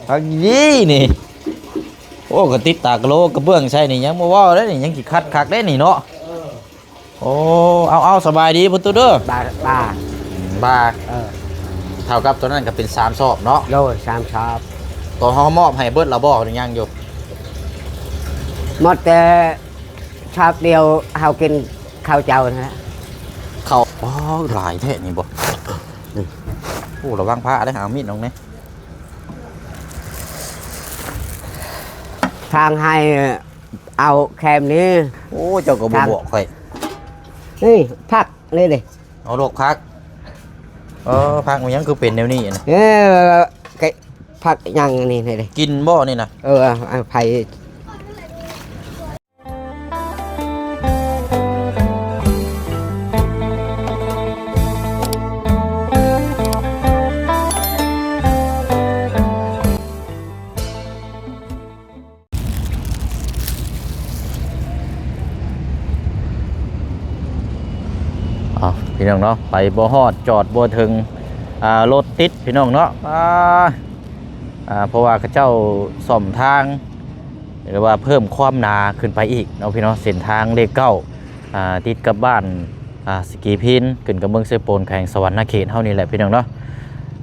ຄັກອີ່ຫຼີນີ້. ໂອ້ ກໍຕິດຕາກະໂຫຼກະເບື້ອງໃສ່ນີ້ ຍັງບໍ່ເວົ້າເດ້ນີ້ ຍັງຊິຄັດຄັກເດ້ນີ້ເນາະ. ເອີ ໂອ້ ເອົາໆ ສະບາຍດີພໍ່ຕູ້ເດີ. ບາ ບາ ບາ ເອີ ເທົ່າກັບຕົວນັ້ນກໍເປັນສາມຊອບເນາະ. ໂດຍ ສາມຊອບ. ຕົວເຮົາມອບໃຫ້ເບິດແລ້ວບໍ່ ຫຼືຍັງຢູ່? ໝົດແຕ່ຊອບດຽວ ເຮົາກິນເຂົ້າເຈົ້າຫັ້ນແຫຼະ. ເຂົ້າ ອໍ ຫຼາຍແທ້ນີ້ບໍ່? ໂອ້ ລະວັງພະເດ້ ເອົາມີດອອກແດ່. ທາງໃຫ້ເອົາແຄມນີ້. ໂອ້ ເຈົ້າກໍບໍ່ບອກຂ້ອຍ. ນີ້ຜັກນີ້ເດ້. ເອົາລວກຜັກ. ເອີ ຜັກມັນຫຍັງຄືເປັນແນວນີ້ນະ? ເອີ ກະຜັກຫຍັງນີ້ເດ້. ກິນບໍ່ນີ້ນະ? ເອີ ເອົາໄປ. ເອົາ ພີ່ນ້ອງເນາະ ໄປບໍ່ຮອດ ຈອດບໍ່ເຖິງ ອ່າ ລົດຕິດ ພີ່ນ້ອງເນາະ. ອ່າ ອ່າ ເພາະວ່າເຂົາເຈົ້າສ້ອມທາງ ຫຼືວ່າເພີ່ມຄວາມໜາຂຶ້ນໄປອີກເນາະ ພີ່ນ້ອງ. ເສັ້ນທາງເລກເກົ້າ ອ່າ ຕິດກັບບ້ານ ອ່າ ສະກີພີນ ຂຶ້ນກັບເມືອງເຊໂປນ ແຂວງສະຫວັນນະເຂດເຮົານີ້ແຫຼະ ພີ່ນ້ອງເນາະ.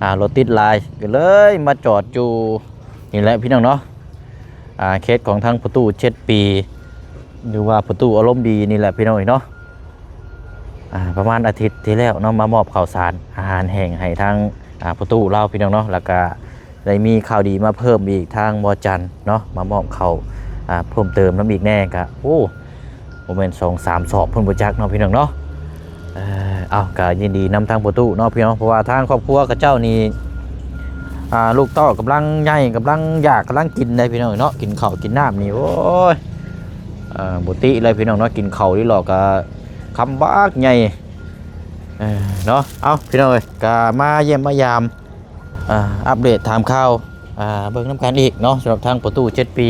ອ່າ ລົດຕິດຫຼາຍ ກໍເລີຍມາຈອດຢູ່ນີ້ແຫຼະ ພີ່ນ້ອງເນາະ. ອ່າ ເຂດຂອງທາງພໍ່ຕູ້ເຈັດປີ ຫຼືວ່າພໍ່ຕູ້ອາລົມດີນີ້ແຫຼະ ພີ່ນ້ອງເອີຍເນາະ. ອ່າ ປະມານອາທິດທີ່ແລ້ວເນາະ ມາມອບເຂົ້າສານອາຫານແຫ້ງໃຫ້ທາງ ອ່າ ພໍ່ຕູ້ລາວ ພີ່ນ້ອງເນາະ. ແລ້ວກະໄດ້ມີຂ່າວດີມາເພີ່ມອີກ ທາງບໍ່ຈັນເນາະ ມາມອບເຂົ້າ ອ່າ ເພີ່ມເຕີມນຳອີກແດ່. ກະ ໂອ້ ບໍ່ແມ່ນສອງສາມຊອບພຸ້ນບໍ່ຈັກເນາະ ພີ່ນ້ອງເນາະ. ເອີ ເອົາ ກະຍິນດີນຳທາງພໍ່ຕູ້ເນາະ ພີ່ນ້ອງ ເພາະວ່າທາງຄອບຄົວເຂົາເຈົ້ານີ້ ອ່າ ລູກເຕົ້າກຳລັງໃຫຍ່ ກຳລັງຢາກ ກຳລັງກິນໄດ໋ ພີ່ນ້ອງເນາະ. ກິນເຂົ້າກິນນ້ຳນີ້ ໂອ້ຍ ເອີ ບໍ່ຕິເລີຍ ພີ່ນ້ອງເນາະ. ກິນເຂົ້ານີ້ລະກະຄຳບັກໃຫຍ່ ເອີ ເນາະ. ເອົາ ພີ່ນ້ອງເອີຍ ກະມາຢ້ຽມມາຢາມ ອ່າ ອັບເດດຖາມຂ່າວ ອ່າ ເບິ່ງນຳກັນອີກເນາະ. ສຳລັບທາງພໍ່ຕູ້ເຈັດປີ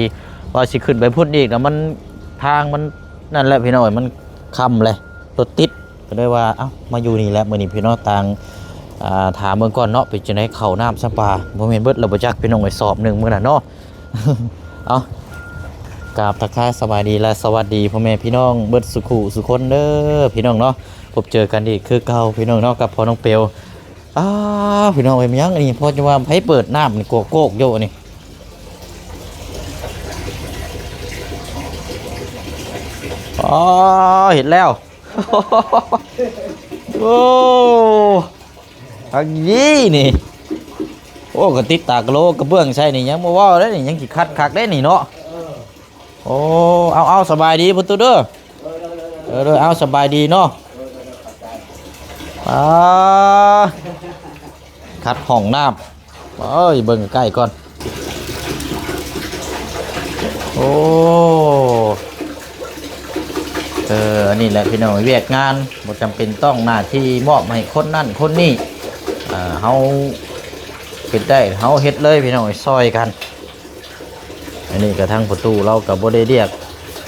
ວ່າຊິຂຶ້ນໄປພຸ້ນອີກນະ ມັນ ທາງມັນນັ້ນແຫຼະ ພີ່ນ້ອງເອີຍ ມັນຄ່ຳແຫຼະ ລົດຕິດ ກໍເລີຍວ່າ ເອົ້າ ມາຢູ່ນີ້ແຫຼະມື້ນີ້ ພີ່ນ້ອງ. ຕ່າງ ອ່າ ຖາມເບິ່ງກ່ອນເນາະ ເປັນຈັ່ງໃດ ເຂົ້ານ້ຳສຳປາ ບໍ່ແມ່ນເບິດແລ້ວບໍ່ຈັກ ພີ່ນ້ອງເອີຍ ຊອບໜຶ່ງມື້ນັ້ນເນາະ. ເອົາ ກາບທັກທາຍສະບາຍດີ ແລະ ສະຫວັດດີພໍ່ແມ່ພີ່ນ້ອງເບິດສູ່ຄູ່ສູ່ຄົນເດີ ພີ່ນ້ອງເນາະ. ພົບເຈີກັນອີກຄືເກົ່າ ພີ່ນ້ອງເນາະ ກັບພໍ່ນ້ອງເປວ. ອ້າວ ພີ່ນ້ອງເອີຍ ແມ່ນຫຍັງອັນນີ້ ພໍຈະວ່າໃຜເປີດນ້ຳນີ້ ໂກກໆຢູ່ນີ້. ອໍ ເຫັນແລ້ວ. ໂອ້ ອັນນີ້ນີ້ ໂອ້ ກໍຕິດຕາກະໂຫຼກະເບື້ອງໃສ່ນີ້ ຍັງບໍ່ເວົ້າເດ້ນີ້ ຍັງຊິຄັດຄັກເດ້ນີ້ເນາະ. ໂອ້ ເອົາໆ ສະບາຍດີພໍ່ຕູ້ເດີ. ເອີ ເດີ ເອົາ ສະບາຍດີເນາະ. ອ່າ ຂັດຫ້ອງນ້ຳ ເອີຍ ເບິ່ງໃກ້ໆກ່ອນ. ໂອ້ ເອີ ອັນນີ້ແຫຼະ ພີ່ນ້ອງ ວຽກງານບໍ່ຈຳເປັນຕ້ອງໜ້າທີ່ມອບໃຫ້ຄົນນັ້ນຄົນນີ້ ເຮົາເຮັດໄດ້ ເຮົາເຮັດເລີຍ ພີ່ນ້ອງ ຊ່ອຍກັນ. ອັນນີ້ກະທາງພໍ່ຕູ້ລາວກະບໍ່ໄດ້ລຽກ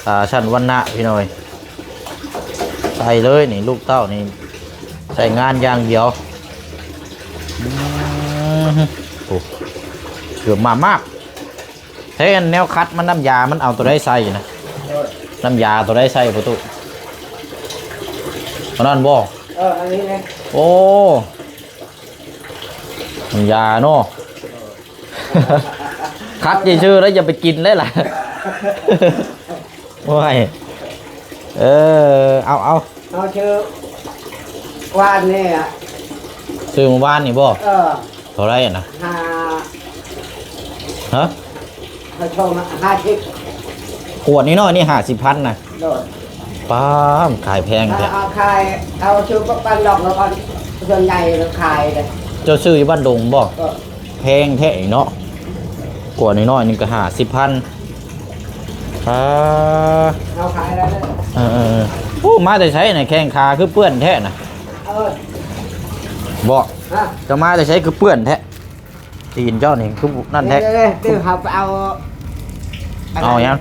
ອ່າ ຊັ້ນວັນນະ ພີ່ນ້ອງເອີຍ ໃສ່ເລີຍນີ້ ລູກເຕົ້ານີ້ໃຊ້ງານຢ່າງດຽວ. ອືມ ໂອ້ ເກືອບມາມາກ. ເຮັດແນວຂັດມັນ ນ້ຳຢາມັນເອົາໂຕໃດໃສ່ນະ? ນ້ຳຢາໂຕໃດໃສ່ພໍ່ຕູ້? ອັນນັ້ນບໍ່? ເອີ ອັນນີ້ແຫຼະ. ໂອ້ ນ້ຳຢາເນາະ. ຂັດຊື່ໆ ແລ້ວຢ່າໄປກິນໄດ້ລະ. ໂອ້ຍ ເອີ ເອົາໆ ເຮົາຊື້ວານນີ້ອະ ຊື້ມື້ວານນີ້ບໍ່? ເອີ ເທົ່າໃດນະ? ຫ້າ ຮະ? ເຮົາໂທມາຫ້າສິບ ຂວດນ້ອຍໆນີ້ຫ້າສິບພັນນະ. ໂດຍ ປ້າ ຂາຍແພງແທ້. ເອົາ ເອົາຂາຍ ເອົາຊື້ປະປັນດອກລະກ່ອນ ສ່ວນໃຫຍ່ຂາຍເດ້. ເຈົ້າຊື້ຢູ່ບ້ານດົງບໍ່? ເອີ ແພງແທ້ເນາະ ກວ່ານ້ອຍໆໜຶ່ງກໍຫ້າສິບພັນ. ອ່າ ເອົາຂາຍແລ້ວເດີ. ເອີໆໆ ໂອ້ ມາແຕ່ໃສນະ ແຂ້ງຂາຄືເປື້ອນແທ້ນະ? ເອີ ບໍ່ ຮະ ຈະມາແຕ່ໃສຄືເປື້ອນແທ້? ຕີນເຈົ້ານີ້ຄືນັ້ນແທ້. ເດີ ເດີ ເຮົາໄປເອົາ ເອົາຫຍັງ?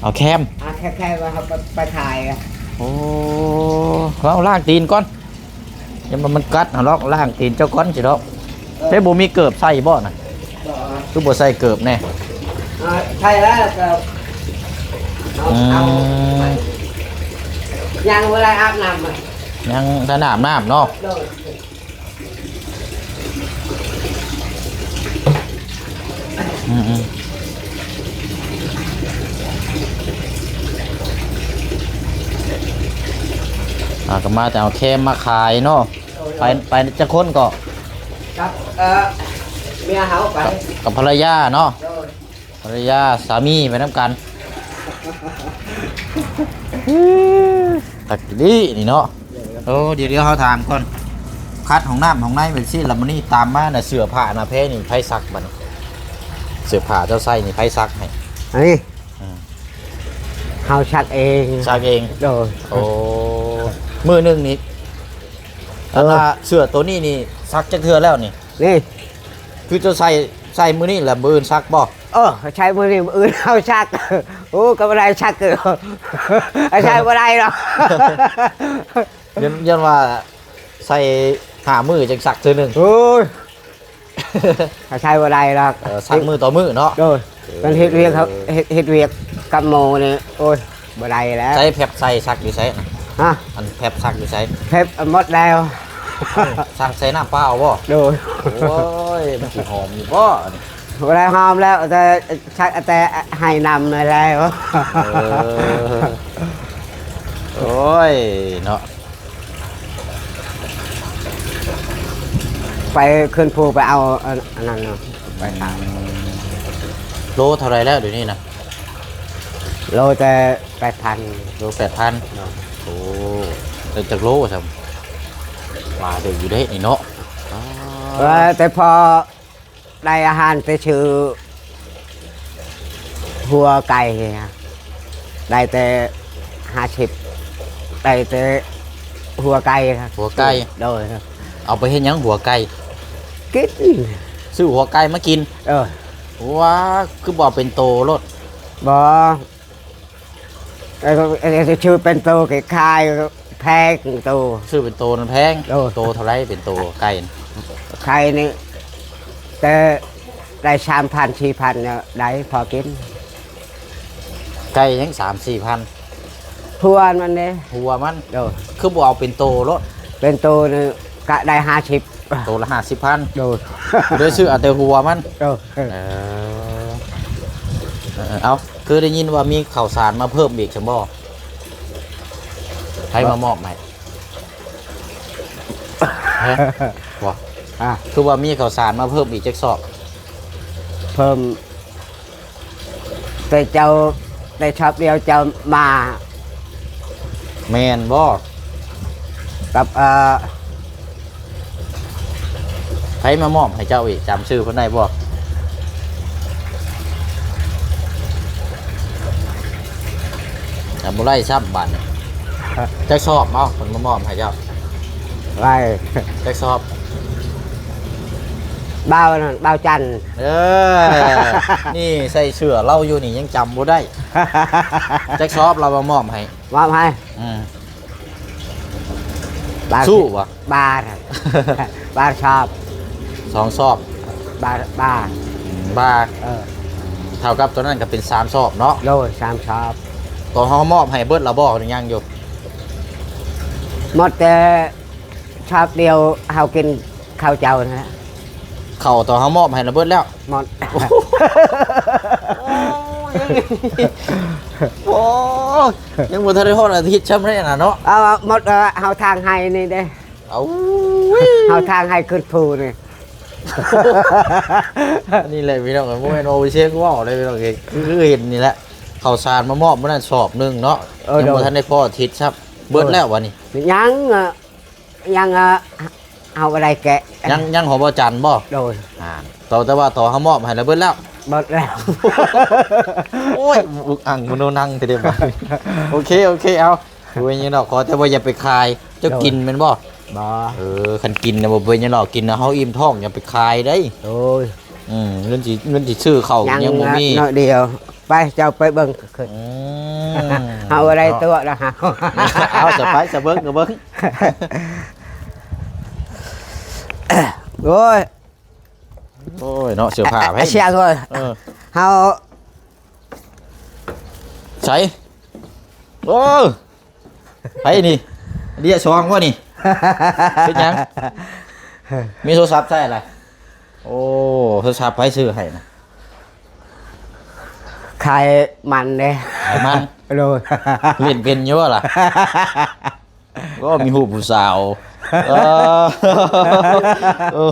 ເອົາແຄມ ເອົາແຄມ ແຄມ ເຮົາໄປ ໄປຖ່າຍ. ໂອ້ ເອົາລ້າງຕີນກ່ອນ ຢ່າມັນກັດຫັ້ນດອກ ລ້າງຕີນເຈົ້າກ່ອນຊິດອກ. ເອີ ແຕ່ບໍ່ມີເກີບໃສ່ບໍ່ນະ? ບໍ່ ຄືບໍ່ໃສ່ເກີບແດ່? ອ່າ ໃສ່ແລ້ວກໍເອົາ ອືມ ເອົາ ຍັງບໍ່ໄດ້ອາບນ້ຳ ຍັງທັນອາບນ້ຳເນາະ. ໂດຍ. ອືມໆ ອ່າ ກໍມາແຕ່ເອົາແຄມມາຂາຍເນາະ. ໂດຍ ໄປ ໄປຈັກຄົນກໍ? ກັບ ເອີ ເມຍເຮົາໄປ ກັບ ກັບພັນລະຍາເນາະ. ໂດຍ. ພັນລະຍາສາມີໄປນຳກັນ. ຄັກອີ່ຫຼີນີ້ເນາະ. ໂອ້ ດຽວ ດຽວເຮົາຖາມກ່ອນ ຄັດຫ້ອງນ້ຳຫ້ອງໃນແບບຊີ້ ແລ້ວມື້ນີ້ຕາມມານະ ເສື້ອຜ້າໜ້າແພນີ້ໃຜຊັກບັດນີ້? ເສື້ອຜ້າເຈົ້າໃສ່ນີ້ໃຜຊັກໃຫ້? ອັນນີ້ ອືມ ເຮົາຊັກເອງ ຊັກເອງ. ໂດຍ. ໂອ້ ມື້ໜຶ່ງນີ້ ເອີ ອັນວ່າເສື້ອໂຕນີ້ນີ້ຊັກຈັກເທື່ອແລ້ວນີ້? ນີ້ ຄືເຈົ້າໃສ່ ໃສ່ມື້ນີ້ແລ້ວມື້ອື່ນຊັກບໍ່? ເອີ ໃສ່ມື້ນີ້ມື້ອື່ນເຮົາຊັກ. ໂອ້ ກໍບໍ່ໄດ້ຊັກ ໃສ່ບໍ່ໄດ້ດອກ. ຢ້ານ ຢ້ານວ່າໃສ່ຫ້າມື້ຈັ່ງຊັກເທື່ອໜຶ່ງ. ໂອ້ຍ ໃສ່ບໍ່ໄດ້ດອກ. ເອີ ຊັກມື້ຕໍ່ມື້ເນາະ. ໂດຍ. ມັນເຮັດວຽກ ເອີ ເຮັດ ເຮັດວຽກກັບໝູ່ນີ້ ໂອ້ຍ ບໍ່ໄດ້ແລ້ວ. ໃສ່ແຟບໃສ່ຊັກຢູ່ໃສນະ? ຮະ? ອັນແຟບຊັກຢູ່ໃສ? ແຟບໝົດແລ້ວ. ເອົ້າ ຊັກໃສ່ນ້ຳເປົ່າບໍ່? ໂດຍ. ໂອ້ຍ ມັນຊິຫອມຢູ່ບໍ່ອັນນີ້? ບໍ່ໄດ້ຫອມແລ້ວ ແຕ່ ແຕ່ໃຫ້ນ້ຳແລ້ວ. ເອີ ໂອ້ຍເນາະ ໄປຂຶ້ນພູໄປເອົາອັນ ອັນນັ້ນເນາະ ໄປຖາມ. ອືມ ໂລເທົ່າໃດແລ້ວດຽວນີ້ນະ? ໂລແຕ່ແປດພັນ. ໂລແປດພັນ. ໂອ້ ໄດ້ຈັກໂລຊັ້ນ? ຫຼາຍເຕີບຢູ່ເດ້ນີ້ເນາະ. ເອີ ແຕ່ພໍ ໄດ້ອາຫານແຕ່ຊື່ຫົວໄກ່ ໄດ້ແຕ່ຫ້າສິບ ໄດ້ແຕ່ຫົວໄກ່. ຫົວໄກ່. ໂດຍ. ເອົາໄປເຮັດຫຍັງຫົວໄກ່? ກິນ. ຊື້ຫົວໄກ່ມາກິນ. ເອີ. ວ້າ ຄືບໍ່ເອົາເປັນໂຕໂລດ? ບໍ່. ເອີ ຊື້ເປັນໂຕກໍຂາຍແພງໂຕ. ຊື້ເປັນໂຕນັ້ນແພງ. ໂດຍ. ໂຕເທົ່າໃດເປັນໂຕໄກ່? ໄຂ່ນີ້ແຕ່ໄດ້ສາມພັນສີ່ພັນ ໄດ້ພໍກິນ. ໄກ່ຍັງສາມສີ່ພັນ. ຫົວມັນເດ້. ຫົວມັນ. ໂດຍ. ຄືບໍ່ເອົາເປັນໂຕໂລດ? ເປັນໂຕນີ້ກະໄດ້ຫ້າສິບ. ໂຕລະຫ້າສິບພັນ. ໂດຍ. ໂດຍ ຊື້ເອົາແຕ່ຫົວມັນ. ໂດຍ. ເອີ ເອີ ເອົາ ຄືໄດ້ຍິນວ່າມີເຂົ້າສານມາເພີ່ມອີກຊັ້ນບໍ່? ໃຜມາມອບໃຫ້? ຮະ? ບໍ່. ອ່າ ຄືວ່າມີເຂົ້າສານມາເພີ່ມອີກຈັກຊອບ? ເພີ່ມ ແຕ່ເຈົ້າໄດ້ຊອບດຽວເຈົ້າມາ. ແມ່ນບໍ່? ກັບ ເອີ ໃຜມາມອບໃຫ້ເຈົ້າອີກ ຈຳຊື່ເພິ່ນໄດ້ບໍ່? ຈຳບໍ່ໄດ້ຊ້ຳບາດນີ້. ຈັກຊອບ ເອົາ ເພິ່ນມາມອບໃຫ້ເຈົ້າ? ໄດ້. ຈັກຊອບ? ບ່າວນັ້ນ ບ່າວຈັນ. ເອີ ນີ້ໃສ່ເສື້ອລາວຢູ່ນີ້ຍັງຈຳບໍ່ໄດ້. ຈັກຊອບລາວມາມອບໃຫ້? ມອບໃຫ້. ອືມ. ບາດ ສູ້ບໍ່? ບາດ ບາດຊອບ. ສອງຊອບ. ບາດ ບາດ. ອືມ ບາດ. ເອີ. ເທົ່າກັບຕົວນັ້ນກໍເປັນສາມຊອບເນາະ? ໂດຍ ສາມຊອບ. ຕົວເຮົາມອບໃຫ້ເບິດລະບໍ່ ຫຼືຍັງຢູ່? ໝົດແຕ່ຊອບດຽວເຮົາກິນເຂົ້າເຈົ້ານັ້ນແຫຼະ. ເຂົ້າຕົວເຮົາມອບໃຫ້ລະເບິດແລ້ວ? ໝົດ. ໂອ້ຍ ຍັງບໍ່ທັນໄດ້ຮອດອາທິດຊ້ຳເດ້ນະເນາະ. ເອົາ ໝົດ ເອົາ ເຮົາທາງໄຮ່ນີ້ເດ້. ເອົາ ເຮົາທາງໄຮ່ຂຶ້ນພູນີ້. ນີ້ແຫຼະພີ່ນ້ອງ ບໍ່ແມ່ນວ່າບໍ່ເຊກເວົ້າເດ້ພີ່ນ້ອງເອີຍ ຄືເຫັນນີ້ແຫຼະ ເຂົ້າສານມາມອບມື້ນັ້ນສອບໜຶ່ງເນາະ. ເອີ ຍັງບໍ່ ໂດຍ ທັນໄດ້ພໍ້ອາທິດຊ້ຳ. ເບິດແລ້ວວະນີ້? ຍັງ ຍັງ ເຮົາບໍ່ໄດ້ແກະ. ຍັງ ຍັງຂອງບໍ່ຈັນບໍ່? ໂດຍ. ອ່າ ແຕ່ວ່າຕອນເຮົາມອບໃຫ້ລະເບິດແລ້ວ? ເບິດແລ້ວ. ໂອ້ຍ ອຸກອັ່ງມະໂນນັງແທ້ເດ້ບາດ. ໂອເຄ ໂອເຄ ເອົາ ບໍ່ເປັນຫຍັງດອກ ຂໍແຕ່ວ່າຢ່າໄປຂາຍ. ເຈົ້າ ໂດຍ ກິນແມ່ນບໍ່? ບໍ່. ເອີ ຄັນກິນນະບໍ່ເປັນຫຍັງດອກ ກິນນະເຮົາອີ່ມທ້ອງ ຢ່າໄປຂາຍເດ້. ໂດຍ. ອືມ ເງິນຊິ ເງິນຊິຊື້ເຂົ້າຍັງບໍ່ມີ ໜ້ອຍດຽວ. ໄປ ເຈົ້າໄປເບິ່ງຂຶ້ນ. ອືມ ເຮົາບໍ່ໄດ້ຕົວະນະ. ເອົາ ເອົາ ສະໄປ ສະເບິ່ງ ກະເບິ່ງ. ໂອ້ຍ ໂອ້ຍເນາະ ເສື້ອຜ້າໃຜ ອາ ເຊຍເອີຍ ເອີ ເຮົາ ໃສ ໂອ້ ໃຜນີ້ ເດຍສອງບໍ່ນີ້ ເປັນຫຍັງ ມີໂທລະສັບໃຊ້ລະ ໂອ້ ໂທລະສັບໃຜຊື້ໃຫ້ນະ ຂາຍມັນເດ້ ຂາຍມັນ ໂດຍ ຫຼິ້ນເປັນຢູ່ບໍ່ລະ ໂອ້ ມີຮູບຜູ້ສາວ ເອີ ໂອ້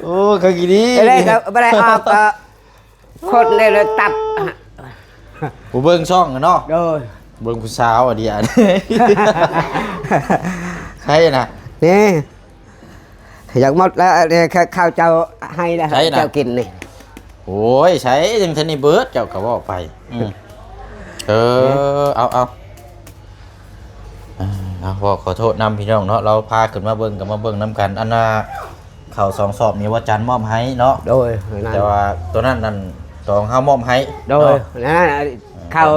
ໂອ້ ຄັກອີ່ຫຼີ ບໍ່ໄດ້ກໍບໍ່ໄດ້ອອກ ກໍຄົນໄດ້ແລ້ວຕັບ ຜູ້ເບິ່ງຊ່ອງເນາະ ໂດຍ ເບິ່ງຜູ້ສາວອັນນີ້ອັນ ໃຊ່ນະ ນີ້ ຢາກໝົດແລ້ວ ອັນນີ້ ເຂົ້າເຈົ້າໃຫ້ແລ້ວ ໃຊ່ນະ ເຈົ້າກິນນີ້ ໂອ້ຍ ໃສ່ຍັງທັນໄດ້ເບິດ ເຈົ້າກໍເວົ້າໄປ ອືມ ເອີ ເອົາ ເອົາ ເອີ ເອົາ ຂໍ ຂໍໂທດນຳພີ່ນ້ອງເນາະ ລາວພາຂຶ້ນມາເບິ່ງກໍມາເບິ່ງນຳກັນ ອັນນ່າ ເຂົ້າສອງສອບນີ້ວ່າຈັນມອບໃຫ້ເນາະ ໂດຍ ແຕ່ວ່າໂຕນັ້ນນັ້ນ ຕອງເຮົາມອບໃຫ້ ໂດຍ ເນາະ ນັ້ນ ເອີ ເຂົ້າ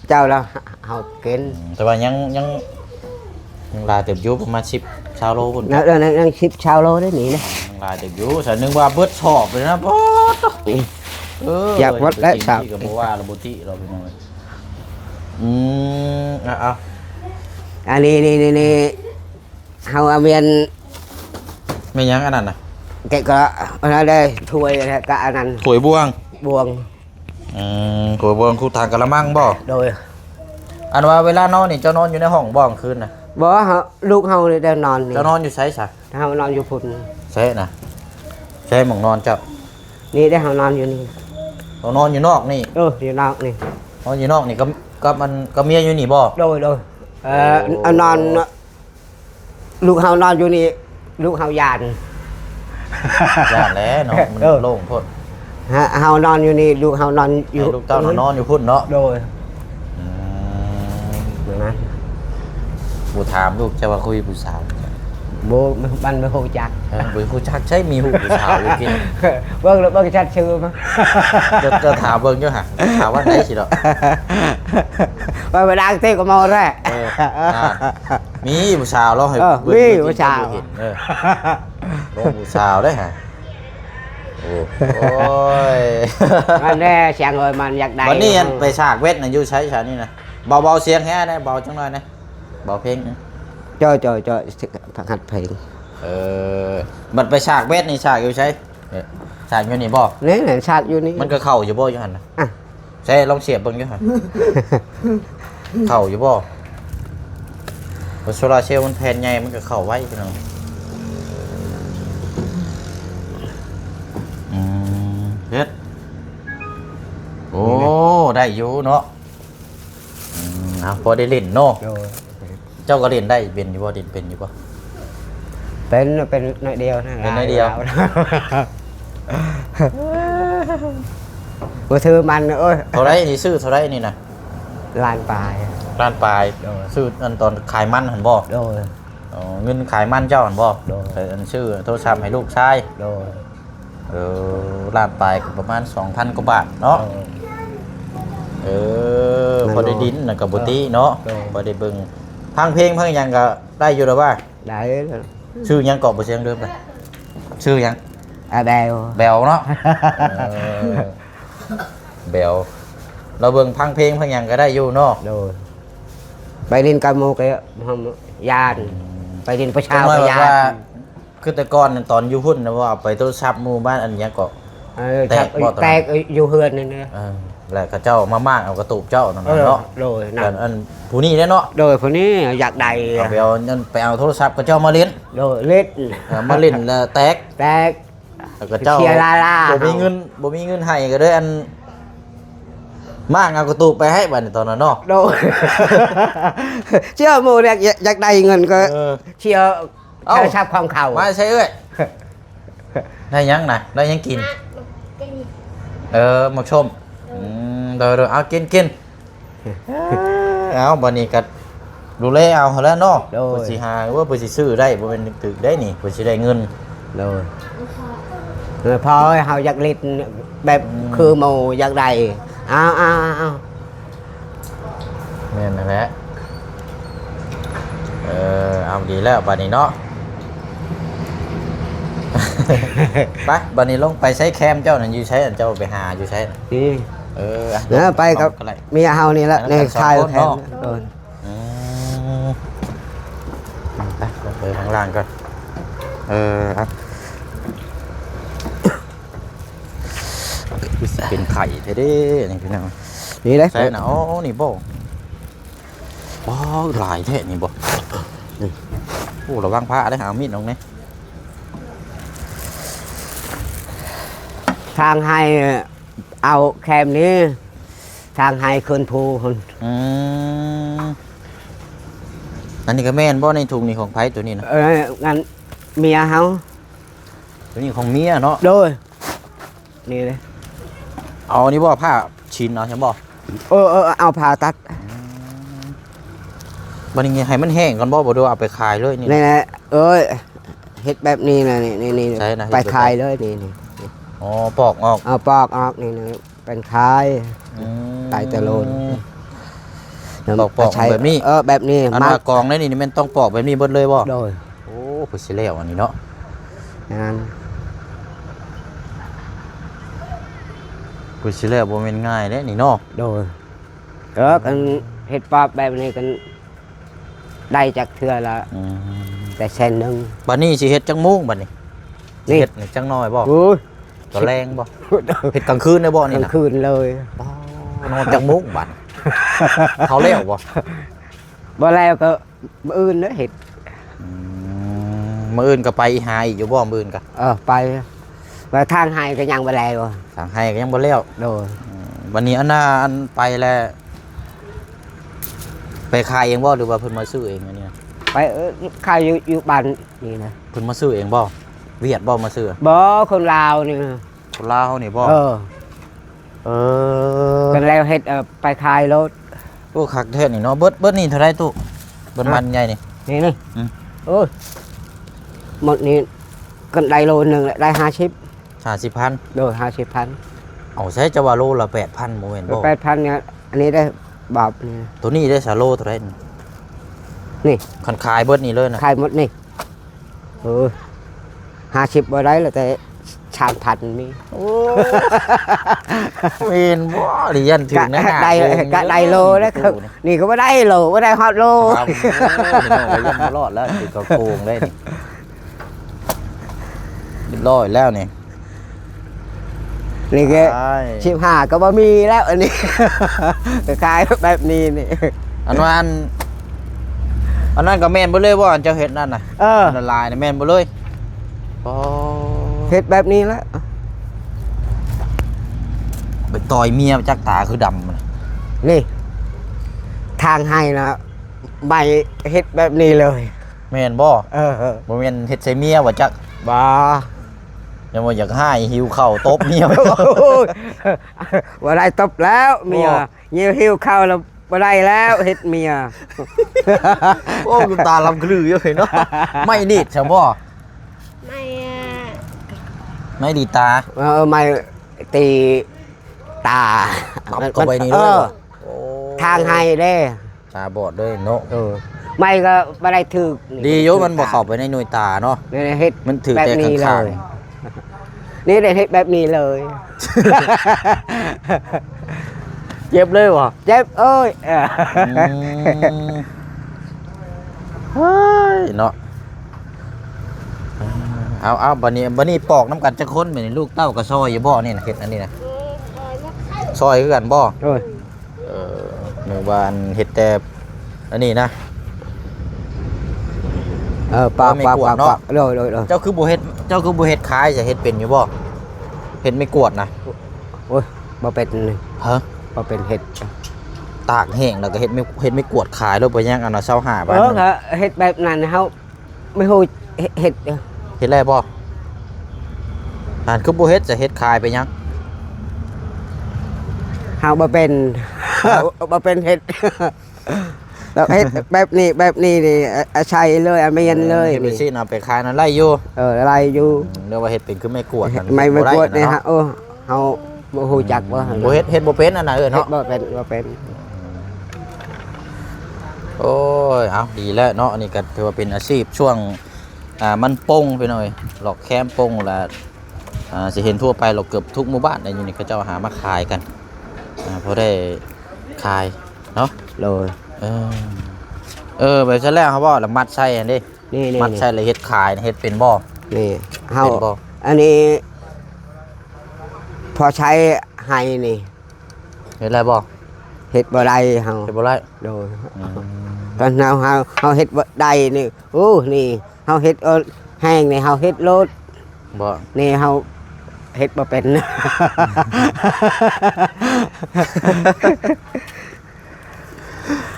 ເຈົ້າລະເຮົາກິນ ອືມ ແຕ່ວ່າຍັງ ຍັງ ຍັງຫຼາຍເຕີບຢູ່ ປະມານສິບ ຊາວໂລພຸ້ນ ຍັງ ຍັງສິບ ຊາວໂລໄດ້ນີ້ນະ ຍັງຫຼາຍເຕີບຢູ່ ສະນຶກວ່າເບິດສອບເລີຍນະ ປາດໂທ້ ເອີ ຢາກໝົດແລ້ວ ສາວ ກໍບໍ່ວ່າລະ ບໍ່ຕິລະ ພີ່ນ້ອງເອີຍ ອືມ ເອົາ ເອົາ ອັນນີ້ ນີ້ ນີ້ ນີ້ ເຮົາເອົາແມ່ນ ແມ່ນຫຍັງອັນນັ້ນນະ ແກະກະອັນນັ້ນເດ້ ຖ້ວຍ ແລ້ວກະອັນນັ້ນ ຖ້ວຍບ່ວງ ບ່ວງ ອືມ ໂກຍບ່ວງຄຸດຖັງກະລະມັງບໍ່ ໂດຍ ອັນວ່າເວລານອນນີ້ເຈົ້ານອນຢູ່ໃນຫ້ອງບໍ່ກາງຄືນນະ ບໍ່ ເຮົາ ລູກເຮົານີ້ໄດ້ນອນນີ້ ເຈົ້ານອນຢູ່ໃສຊະ ເຮົານອນຢູ່ພຸ້ນ ໃສນະ ໃສໝ່ອງນອນເຈົ້າ ນີ້ເດ້ ເຮົານອນຢູ່ນີ້ ເຮົານອນຢູ່ນອກນີ້ ເອີ ຢູ່ນອກນີ້ ນອນຢູ່ນອກນີ້ກັບ ກັບອັນ ກັບເມຍຢູ່ນີ້ບໍ່ ໂດຍ ໂດຍ ເອີ ໂອ້ ອັນນອນ ລູກເຮົານອນຢູ່ນີ້ ລູກເຮົາຢ້ານ ຢ້ານແຫຼະເນາະ ມັນ ເອີ ໂລ່ງໂພດ ເຮົາ ເຮົານອນຢູ່ນີ້ ລູກເຮົານອນຢູ່ ໃຫ້ລູກເຕົ້ານອນຢູ່ພຸ້ນເນາະ ໂດຍ ອືມ ນັ້ນ ບໍ່ຖາມລູກເຈົ້າວ່າຄຸຍຜູ້ສາວ ບໍ່ ມັນບໍ່ຮູ້ຈັກ ເອີ ບໍ່ຮູ້ຈັກ ໃຊ້ມີຮູບຜູ້ສາວຢູ່ກິນ ເບິ່ງແລ້ວເບິ່ງແຊັດຊື່ມາ ເຈົ້າ ເຈົ້າຖາມເບິ່ງຢູ່ຫະ ຖາມວ່າໃດຊິດອກ ວ່າເວລາເຕະກໍເມົາແທ້ ເອີ ອ່າ ມີຜູ້ສາວລອງໃຫ້ ເອີ ເບິ່ງ ມີຜູ້ສາວ ເອີ ລອງຜູ້ສາວໄດ້ຫະ ໂອ້ ໂອ້ຍ ມັນແດ່ ສຽງເອີຍ ມັນຢາກໄດ້ ບັດນີ້ອັນໄປສາກເວັດນະ ຢູ່ໃສຊະນີ້ນະ ເບົາ ເບົາສຽງແຮແດ່ ເບົາຈັກໜ້ອຍນະ ເບົາເພງ ເຈົ້າ ເຈົ້າ ເຈົ້າ ຫັດເພງ ເອີ ບັດໄປສາກເວັດນີ້ ສາກຢູ່ໃສ ເອີ ສາກຢູ່ນີ້ບໍ່ ນີ້ ນີ້ ສາກຢູ່ນີ້ ມັນກໍເຂົ້າຢູ່ບໍ່ຢູ່ຫັ້ນນະ ອ່ະ ໃຊ້ລອງສຽບເບິ່ງຢູ່ຫັ້ນ ເຂົ້າຢູ່ບໍ່ ໂຊລາເຊວມັນແຜ່ນໃຫຍ່ ມັນກໍເຂົ້າໄວພີ່ນ້ອງ ອືມ ເຮັດ ໂອ້ ນີ້ນະ ໄດ້ຢູ່ເນາະ ອືມ ເອົາ ພໍໄດ້ຫຼິ້ນເນາະ ໂດຍ ເຈົ້າກໍຫຼິ້ນໄດ້ເປັນຢູ່ບໍ່ ຫຼິ້ນເປັນຢູ່ບໍ່ ເປັນ ເປັນໜ້ອຍດຽວນະ ເປັນໜ້ອຍດຽວ ລາວ ບໍ່ຖືມັນ ໂອ້ຍ ເທົ່າໃດນີ້ ຊື້ເທົ່າໃດນີ້ນະ ລ້ານປາຍ ລ້ານປາຍ ໂດຍ ຊື້ອັນຕອນຂາຍມັນຫັ້ນບໍ່ ໂດຍ ອໍ ເງິນຂາຍມັນເຈົ້າຫັ້ນບໍ່ ໂດຍ ໄປອັນຊື້ໂທລະສັບໃຫ້ລູກຊາຍ ໂດຍ ເອີ ລ້ານປາຍກໍປະມານສອງພັນກວ່າບາດເນາະ ເອີ ເອີ ນັ້ນ ພໍໄດ້ດິນນະກໍບໍ່ຕິເນາະ ໂດຍ ພໍໄດ້ເບິ່ງ ຟັງເພງຟັງຫຍັງກໍໄດ້ຢູ່ແລ້ວວ່າ ໄດ້ ຊື່ຫຍັງເກາະ ບໍ່ສຽງເດີມນະ ຊື່ຫຍັງ ອາ ແບວ ແບວເນາະ ເອີ ແບວ ລາວເບິ່ງຟັງເພງຟັງຫຍັງກໍໄດ້ຢູ່ເນາະ ໂດຍ ໄປຫຼິ້ນກັບໝູ່ກໍຢ້ານ ອືມ ໄປຫຼິ້ນປະຊາກໍຢ້ານ ຄືແຕ່ກ່ອນນັ້ນຕອນຢູ່ພຸ້ນນະ ວ່າເອົາໄປໂທລະສັບໝູ່ບ້ານອັນຫຍັງເກາະ ເອີ ແຕກບໍ່ຕອນນັ້ນ ແຕກຢູ່ເຮືອນນັ້ນນະ ເອີ ແລ້ວເຂົາເຈົ້າມາມ້າງເອົາກະຕູບເຈົ້ານັ້ນເນາະ ໂດຍ ນັ້ນ ອັນ ອັນຜູ້ນີ້ແຫຼະເນາະ ໂດຍ ຜູ້ນີ້ຢາກໄດ້ ເອົາໄປເອົານັ້ນ ໄປເອົາໂທລະສັບເຂົາເຈົ້າມາຫຼິ້ນ ໂດຍ ຫຼິ້ນ ເອີ ມາຫຼິ້ນແລ້ວແຕກ ແຕກ ແລ້ວເຂົາເຈົ້າ ເສຍລາລາ ບໍ່ມີເງິນ ເຮົາ ບໍ່ມີເງິນໃຫ້ກໍເລີຍອັນ ມ້າງເອົາກະຕູບໄປໃຫ້ບັດນີ້ຕອນນັ້ນເນາະ ໂດຍ ເຊື່ອໝູ່ຢາກ ຢາກໄດ້ເງິນກໍ ເອີ ເຊື່ອ ເອົາ ໂທລະສັບຂອງເຂົາ ມາໃສ່ເອື້ອຍ ໄດ້ຫຍັງນະ ໄດ້ຫຍັງກິນ ໝາກ ໝາກເກນ ເອີ ໝາກສົ້ມ ອືມ ໂດຍໆ ເອົາ ກິນ ກິນ ເອົາ ບັດນີ້ກໍດູແລເອົາຫັ້ນແຫຼະເນາະ ໂດຍ ເພິ່ນຊິຫາ ໂອ້ ເພິ່ນຊິຊື້ໄດ້ ບໍ່ແມ່ນຖືກໄດ້ນີ້ ເພິ່ນຊິໄດ້ເງິນ ໂດຍ ເອີ ພໍ່ເອີຍ ເຮົາຢາກຫຼິ້ນແບບ ອືມ ຄືໝູ່ຢາກໄດ້ ເອົາ ເອົາ ເອົາ ແມ່ນຫັ້ນແຫຼະ ເອີ ເອົາ ດີແລ້ວບາດນີ້ເນາະ ໄປ ບັດນີ້ລົງໄປໃຊ້ແຄມເຈົ້ານັ້ນ ຢູ່ໃສ ອັນເຈົ້າໄປຫາຢູ່ໃສ? ນີ້ ເອີ ເອີ ໄປກັບເມຍເຮົານີ້ລະ ໃນຂາຍແຄມ. ອືມ ໄປ ລົງໄປຂ້າງລ່າງກ່ອນ. ເອີ ເອົາ ເປັນໄຂ້ແທ້ເດ້ນີ້ພີ່ນ້ອງ. ນີ້ເດ້ ໃສ່ນະ. ອໍ ນີ້ບໍ່? ອໍ ຫຼາຍແທ້ນີ້ບໍ່? ນີ້ ໂອ້ ລະວັງພະເດ້ ເອົາມີດລົງແດ່. ທາງໃຫ້ເອົາແຄມນີ້ ທາງໃຫ້ຂຶ້ນພູພຸ້ນ. ອືມ ອັນນີ້ກໍແມ່ນບໍ່ ໃນຖົງນີ້ຂອງໃຜໂຕນີ້ນະ? ເອີ ງານເມຍເຮົາ. ໂຕນີ້ຂອງເມຍເນາະ? ໂດຍ. ນີ້ເດ້ ເອົານີ້ບໍ່ ຜ້າຊິນເອົາຊັ້ນບໍ່? ເອີ ເອີ ເອົາຜ້າຕັດ. ອືມ ບັດນີ້ໃຫ້ມັນແຫ້ງກ່ອນບໍ່ ບໍ່ ຫຼືວ່າເອົາໄປຂາຍເລີຍນີ້? ນີ້ແຫຼະ ເອີຍ ເຮັດແບບນີ້ນະ ນີ້ ນີ້ ນີ້ ໃຊ່ນະ ໄປຂາຍເລີຍນີ້ ນີ້. ອໍ ປອກອອກ ເອົາປອກອອກນີ້ ນີ້ ເປັນຂາຍ. ອືມ ຂາຍແຕ່ໂລນ ປອກ ປອກແບບນີ້. ເອີ ແບບນີ້ ອັນວ່າກອງໃນນີ້ແມ່ນຕ້ອງປອກແບບນີ້ເບິດເລີຍບໍ່? ໂດຍ. ໂອ້ ເພິ່ນຊິແລ້ວອັນນີ້ເນາະ ງານ ເພິ່ນຊິແລ້ວບໍ່ແມ່ນງ່າຍເດ້ນີ້ເນາະ. ໂດຍ. ເອີ ຄັນເຮັດປອບແບບນີ້ກັນໄດ້ຈັກເທື່ອລະ ອືມ ແຕ່ແສນໜຶ່ງ. ບັດນີ້ຊິເຮັດຈັກໂມງບັດນີ້? ນີ້ ຊິເຮັດນີ້ຈັກໜ້ອຍບໍ່? ໂອ້ຍ ຕອນແລງບໍ່? ເຮັດກາງຄືນໄດ້ບໍ່ນີ້ນະ? ກາງຄືນເລີຍ. ອໍ ນອນຈັກໂມງບັດ? ເຂົາແລ້ວບໍ່? ບໍ່ແລ້ວກໍ ມື້ອື່ນເດີເຮັດ. ອືມ ມື້ອື່ນກໍໄປຫາອີກຢູ່ບໍ່ ມື້ອື່ນກະ? ເອີ ໄປ ວ່າທາງໄຮ່ກໍຍັງບໍ່ແລ້ວ. ທາງໄຮ່ກໍຍັງບໍ່ແລ້ວ. ໂດຍ. ອືມ ບັດນີ້ອັນນ່າ ອັນໄປແລ້ວ ໄປຂາຍເອງບໍ່ ຫຼືວ່າເພິ່ນມາຊື້ເອງອັນນີ້? ໄປ ເອີ ຂາຍຢູ່ ຢູ່ບ້ານນີ້ນະ. ເພິ່ນມາຊື້ເອງບໍ່? ຫວຽດບໍ່ມາຊື້? ບໍ່ ຄົນລາວນີ້. ຄົນລາວເຮົານີ້ບໍ່? ເອີ. ເອີ ເປັນແລ້ວເຮັດ ເອີ ໄປຂາຍໂລດ. ໂອ້ ຄັກແທ້ນີ້ເນາະ. ເບິດ ເບິດນີ້ເທົ່າໃດຕູ້? ເບິດມັນໃຫຍ່ນີ້ ນີ້ ນີ້. ອືມ ໂອ້ຍ ໝົດນີ້ ຄັນໄດ້ໂລໜຶ່ງແຫຼະ ໄດ້ຫ້າສິບ ຫ້າສິບພັນ. ໂດຍ ຫ້າສິບພັນ. ເອົາໃຊ້ຈະວ່າໂລລະແປດພັນ ບໍ່ແມ່ນບໍ່? ແປດພັນນີ້ ອັນນີ້ໄດ້ບາບນີ້. ໂຕນີ້ໄດ້ສາໂລເທົ່າໃດນີ້? ນີ້ ຄັນຂາຍເບິດນີ້ເລີຍນະ ຂາຍໝົດນີ້. ເອີ ຫ້າສິບບໍ່ໄດ້ລະ ແຕ່ສາມພັນມີ. ໂອ້ ແມ່ນບໍ່? ລຽນຖືກນະ ກະໄດ້ ກະໄດ້ໂລແລ້ວ. ນີ້ກໍບໍ່ໄດ້ໂລ ບໍ່ໄດ້ຮອດໂລ. ໂອ້ ພີ່ນ້ອງກໍຍັງບໍ່ລອດແລ້ວ ຖືກເຂົາໂກງເດ້ນີ້. ຮຽບຮ້ອຍແລ້ວນີ້. ນີ້ກໍສິບຫ້າກໍບໍ່ມີແລ້ວ ອັນນີ້ ຂາຍແບບນີ້ນີ້. ອັນວ່າ ອັນ ອັນນັ້ນກໍແມ່ນເບິດເລີຍບໍ່ ອັນເຈົ້າເຮັດນັ້ນນະ? ເອີ ອັນລະລາຍນະແມ່ນເບິດເລີຍ. ອໍ ເຮັດແບບນີ້ລະ ໄປຕ່ອຍເມຍຈັກຕາຄືດຳ. ນີ້ ທາງໄຮ່ນະ ໃບເຮັດແບບນີ້ເລີຍ. ແມ່ນບໍ່? ເອີ ບໍ່ແມ່ນເຮັດໃສ່ເມຍບໍ່ຈັກ? ບໍ່. ຍັງວ່າຢາກຮ້າຍ ຫິວເຂົ້າຕົບເມຍ. ໂອ້ຍ ບໍ່ໄດ້ຕົບແລ້ວເມຍ. ຫິວເຂົ້າແລ້ວບໍ່ໄດ້ແລ້ວ ເຮັດເມຍ. ໂອ້ ຕາລຳຄະລືຢູ່ເນາະ. ໄມ້ດີດຊະບໍ່? ໄມ້ ໄມ້ດີດຕາ. ເອີ ໄມ້ຕີຕາ ຕັບເຂົ້າໄປນີ້ເລີຍ. ເອີ ໂອ້ ທາງໄຮ່ເດ້. ຕາບອດເລີຍເນາະ. ເອີ ໄມ້ກໍບໍ່ໄດ້ຖືກ. ດີຢູ່ມັນບໍ່ເຂົ້າໄປໃນໜ່ວຍຕາເນາະ. ນີ້ເຮັດ ມັນຖືກແຕ່ຂ້າງໆ. ນີ້ໄດ້ເຮັດແບບນີ້ເລີຍ. ເຈັບເລີຍບໍ່? ເຈັບເອີຍ. ເອີ ອືມ ເຮີ້ຍເນາະ. ເອົາໆ ບັດນີ້ ບັດນີ້ປອກນຳກັນຈັກຄົນ? ບັດນີ້ລູກເຕົ້າກໍຊ່ອຍຢູ່ບໍ່? ນີ້ນະ ເຮັດອັນນີ້ນະ ຊ່ອຍຄືກັນບໍ່? ໂດຍ. ເອີ ນຶກວ່າອັນເຮັດແຕ່ອັນນີ້ນະ. ເອີ ປາກ ປາກ ປາກ ໂດຍ ໂດຍ ໂດຍ. ເຈົ້າຄືບໍ່ເຮັດ ເຈົ້າຄືບໍ່ເຮັດຂາຍ ຈະເຮັດເປັນຢູ່ບໍ່? ເຮັດໄມ້ກວາດນະ. ໂອ້ຍ ບໍ່ເປັນ. ຮະ? ບໍ່ເປັນເຮັດ. ຕາກແຫ້ງແລ້ວກໍເຮັດໄມ້ ເຮັດໄມ້ກວາດຂາຍໂລດ ບໍ່ຍັງອັນລະຊາວຫ້າພັນ. ເອີ ກໍເຮັດແບບນັ້ນ ເຮົາ ບໍ່ຮູ້ເຮັດ ເຮັດ ເຮັດແລ້ວບໍ່? ຫັ້ນຄືບໍ່ເຮັດ ຈະເຮັດຂາຍໄປຫຍັງ? ເຮົາບໍ່ເປັນ ເຮົາບໍ່ເປັນເຮັດ. ແລ້ວເຮັດແບບນີ້ ແບບນີ້ນີ້ ອາໄສເລີຍ ອາແມ່ນເລີຍ. ເຮັດໄປຊີ້ນ ເອົາໄປຂາຍນັ້ນໄດ້ຢູ່. ເອີ ໄດ້ຢູ່. ອືມ ຫຼືວ່າເຮັດເປັນຄືໄມ້ກວາດ ໄມ້ ໄມ້ກວາດນີ້. ໂອ້ ເຮົາບໍ່ຮູ້ຈັກບໍ່? ບໍ່ເຮັດ ເຮັດບໍ່ເປັນອັນນັ້ນເອີຍເນາະ. ເຮັດບໍ່ເປັນ ບໍ່ເປັນ. ໂອ້ຍ ເອົາ ດີແລ້ວເນາະ. ອັນນີ້ກໍຖືວ່າເປັນອາຊີບຊ່ວງ ອ່າ ມັນປົ່ງພີ່ນ້ອງເອີຍ ລອກແຄມປົ່ງລະ ອ່າ ຊິເຫັນທົ່ວໄປ ລະເກືອບທຸກໝູ່ບ້ານໃນຢູ່ນີ້ ເຂົາເຈົ້າຫາມາຂາຍກັນ ອ່າ ພໍໄດ້ຂາຍເນາະ. ໂດຍ ເອີ ເອີ ແບບຊັ້ນແລ້ວເຮົາເວົ້າລະມັດໃສ່ຫັ້ນເດ້ ນີ້ໆໆ ມັດໃສ່ລະເຮັດຂາຍ ເຮັດເປັນບໍ່? ນີ້ເຮົາ ເປັນບໍ່? ອັນນີ້ພໍໃຊ້ໄຮ່ນີ້ ເຮັດໄດ້ບໍ່? ເຮັດບໍ່ໄດ້ເຮົາ ເຮັດບໍ່ໄດ້. ໂດຍ ອືມ ຕອນເຮົາ ເຮົາ ເຮົາເຮັດບໍ່ໄດ້ນີ້ ໂອ້ ນີ້ເຮົາເຮັດ ເອີ ແຫ້ງນີ້ເຮົາເຮັດໂລດ ບໍ່ ນີ້ເຮົາເຮັດບໍ່ເປັນ.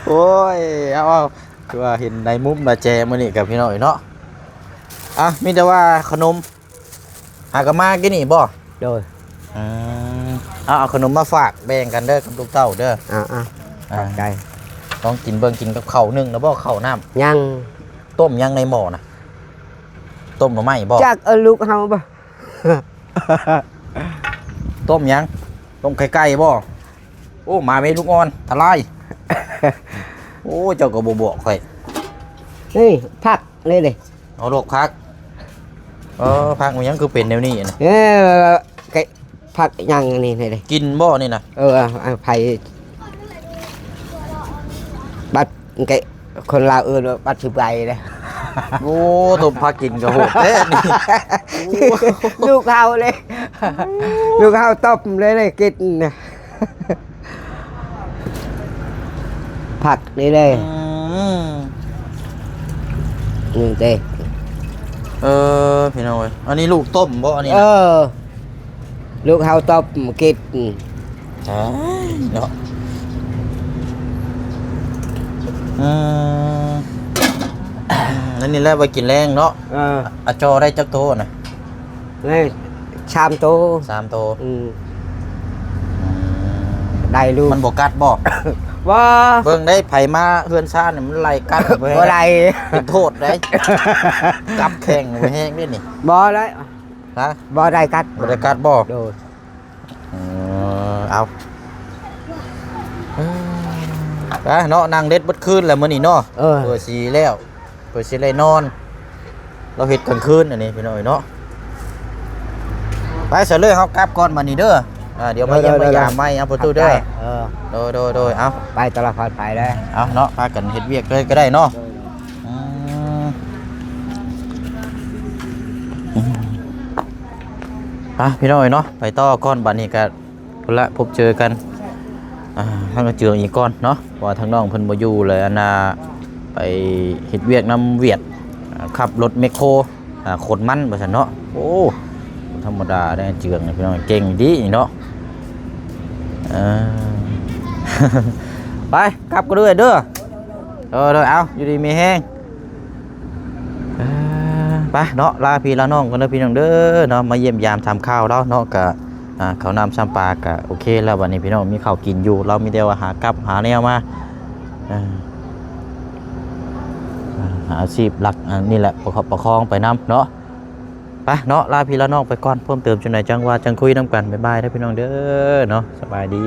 ໂອ້ຍ ເອົາ ເອົາ ຄືວ່າເຫັນໃນມຸມລະແຈມື້ນີ້ກັບພີ່ນ້ອງເນາະ. ອ່ະ ມີແຕ່ວ່າຂະໜົມ ຫາກະມາກິນນີ້ບໍ່? ໂດຍ ອືມ ເອົາ ເອົາຂະໜົມມາຝາກແບ່ງກັນເດີກັບລູກເຕົ້າເດີ. ອ່າໆ ອ່າ ຂອບໃຈ. ລອງກິນເບິ່ງ ກິນກັບເຂົ້າ ໜຶ້ງແລ້ວບໍ່ເຂົ້ານ້ຳ? ຍັງ. ຕົ້ມຫຍັງໃນໝໍ້ນະ? ຕົ້ມໜໍ່ໄມ້ບໍ່? ຈັກ ເອີ ລູກເຮົາບໍ່? ຕົ້ມຫຍັງ? ຕົ້ມໄຂ່ໄກ່ບໍ່? ໂອ້ ມາແມ່ລູກອ່ອນ ທະລາຍ. ໂອ້ ເຈົ້າກໍບໍ່ບອກຂ້ອຍ. ນີ້ຜັກນີ້ເດ້. ເອົາລວກຜັກ. ເອີ ຜັກມັນຫຍັງຄືເປັນແນວນີ້ນະ? ເອີ ກະຜັກຫຍັງນີ້ເດ້. ກິນບໍ່ນີ້ນະ? ເອີ ເອົາ ເອົາໄປ ບັດ ກະ ຄົນລາວເອີ້ນວ່າບັດຊິໄປເດ້. ໂອ້ ຕົ້ມຜັກກິນກະໂຫດແທ້ນີ້. ລູກເຮົາເດ້ ລູກເຮົາຕົ້ມເລີຍ ກິນນະ. ຜັກນີ້ເດ້. ອືມ ນີ້ເດ້. ເອີ ພີ່ນ້ອງເອີຍ ອັນນີ້ລູກຕົ້ມບໍ່ອັນນີ້ນະ? ເອີ ລູກເຮົາຕົ້ມກິນ. ຕາຍເນາະ. ອືມ ອັນນີ້ແຫຼະໄວ້ກິນແລງເນາະ. ເອີ ອາຈໍໄດ້ຈັກໂຕນະ? ໄດ້ສາມໂຕ. ສາມໂຕ. ອືມ ອືມ ໄດ້ລູກ. ມັນບໍ່ກັດບໍ່? ບໍ່. ເບິ່ງໄດ້ ໃຜມາເຮືອນຊານນີ້ມັນໄລ່ກັດ ບໍ່ໄດ້ ເປັນໂທດໄດ໋. ກັບແຂງບໍ່ແຮງເດ້ນີ້. ບໍ່ໄດ້. ຮະ? ບໍ່ໄດ້ກັດ. ບໍ່ໄດ້ກັດບໍ່? ໂດຍ. ເອີ ເອົາ ໄປເນາະ ນັ່ງເດັດເບິດຄືນແຫຼະມື້ນີ້ເນາະ. ເອີ ເພື່ອຊິແລ້ວ ເພື່ອຊິໄດ້ນອນ ລາວເຮັດກາງຄືນອັນນີ້ພີ່ນ້ອງເອີຍເນາະ. ໄປຊະເລີຍ ເຮົາກັບກ່ອນບັດນີ້ເດີ. ອ່າ ດຽວມາຢ້ຽມມາຢາມໃໝ່ ເອົາປະຕູເດີ. ເອີ ໂດຍໆໆ ເອົາ ໄປຕະຫຼອດປອດໄພເດີ. ເອົາເນາະ ພາກັນເຮັດວຽກເລີຍກໍໄດ້ເນາະ. ອືມ ອ່ະ ພີ່ນ້ອງເອີຍເນາະ ໄປຕໍ່ກ່ອນ ບັດນີ້ກະ ພຸ້ນລະ ພົບເຈີກັນ ອ່າ ທາງກະເຈືອງອີກກ່ອນເນາະ ເພາະວ່າທາງນ້ອງເພິ່ນບໍ່ຢູ່ເລີຍ ອັນນ່າ ໄປເຮັດວຽກນຳຫວຽດ ອ່າ ຂັບລົດແມັກໂຄ ອ່າ ຂົນມັນວ່າຊັ້ນເນາະ. ໂອ້ ບໍ່ທຳມະດາເດ້ ເຈືອງນີ້ ພີ່ນ້ອງ ເກັ່ງດີເນາະ. ເອີ ໄປ ກັບກັນເດີ ເດີ. ເອີ ເດີ ເອົາ ຢູ່ດີມີແຮງ. ເອີ ໄປເນາະ ລາພີ່ລານ້ອງກ່ອນເດີພີ່ນ້ອງເດີເນາະ ມາຢ້ຽມຢາມຖາມຂ່າວລາວເນາະ ກະ ອ່າ ເຂົ້ານ້ຳຊ້ຳປາກະໂອເຄແລ້ວ ບັດນີ້ພີ່ນ້ອງມີເຂົ້າກິນຢູ່ ລາວມີແຕ່ວ່າຫາກັບຫາແນວມາ ເອີ ຫາອາຊີບຫຼັກ ອັນນີ້ແຫຼະ ປະຄັບປະຄອງໄປນຳເນາະ. ໄປເນາະ ລາພີ່ລານ້ອງໄປກ່ອນ ເພີ່ມເຕີມຈັ່ງໃດຈັ່ງວ່າຈັ່ງຄຸຍນຳກັນ ບາຍບາຍເດີພີ່ນ້ອງເດີເນາະ ສະບາຍດີ.